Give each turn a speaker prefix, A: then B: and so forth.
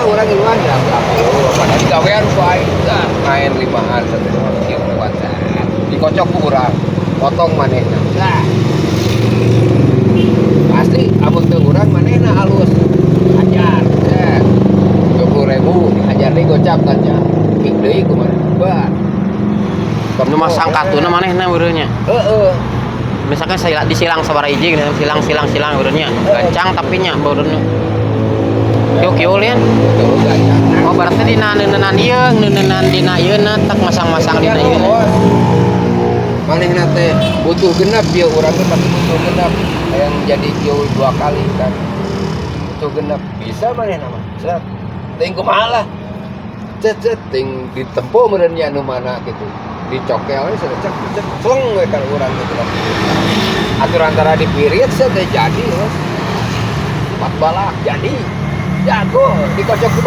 A: Urang ngiluan jam 20. Padahal digawean ku aing dah main limaan satu dua kieu lewat, set. Dikocok ku urang. Potong manehna. Dah. Pasti amun teu urang manehna halus. Hajar. Set. 20.000 dihajar deui gocap kan nya. Kick deui ku manehna. Bar.
B: Nu masang katuna manehna ureunya.
A: Heeh.
B: Misalkan saya disilang sabaraha hiji gitu, silang silang silang ureunya. Gancang tapi nya beureunna. Kieu kieu lian.
A: Tuh gancang.
B: Oh, berarti dina neuneunan ieu, neuneunan dina ieu na tak masang-masang dina ieu.
A: Manehna teh butuh genap ya, urang teh pasti butuh genap yang jadi kieu dua kali kan, butuh genap bisa manehna mah set ting kumaha lah, cet cet ting ditempo meureun nya nu mana gitu, dicokel we set cek cek celeng we kan urang gitu kan, aturan antara dipirit set teh jadi we. Empat balak jadi jago dikocok ku.